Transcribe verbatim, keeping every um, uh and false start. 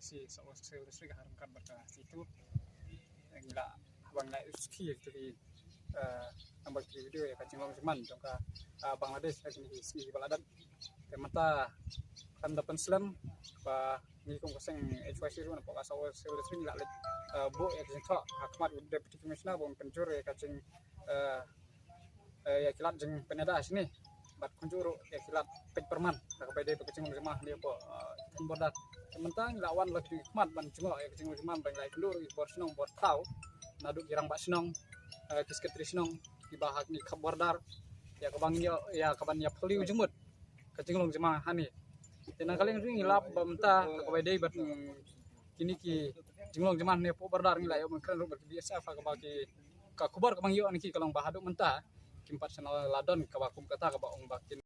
Shi sa o se le sri ka harum kan bad ka situ. Ngi la haba ngi la suki tu ki, eh, nambar ki video ïa ka jinglong jingman jong ka, eh, Bangladesh ha kine ki sngi ba la dep. Te mynta khlem da pynslem ba ngi kum ka seng H Y C ruh na pok ka sa o se le sri ngi la leit, eh, buh ïa ka jingthoh ha khmat u Deputy Commissioner ba un pynjur ïa ka jing, eh, eh, ïa ki lad jingpynïada shane. Bad kumjuh ruh ïa ki lad peit pyrman da kaba ïadei bad ka jinglong jingman hangne hapoh, eh, border. Te mynta ngi la wan la ki khmat ban jngoh ïa ka jinglong jingman ban ïa kynduh ruh ïa ki bor shnong bor thaw naduh ki rangbah shnong, eh, ki secretary shnong kiba ha kine ki khap border ïa kaba ngi ïoh ïa kaban ïa phylliew jingmut ka jinglong jingman hangne. Te na ka liang jong ngi la ba mynta da kaba ïadei bad, mm, kine ki jinglong jingman hangne hapoh border ngi la ïoh ban kren ruh bad ki B S F ha kaba ki ka khubor kaba ngi ïoh na ki ka long ba haduh mynta kim pat shym la don kaba kum kata kaba ong ba kin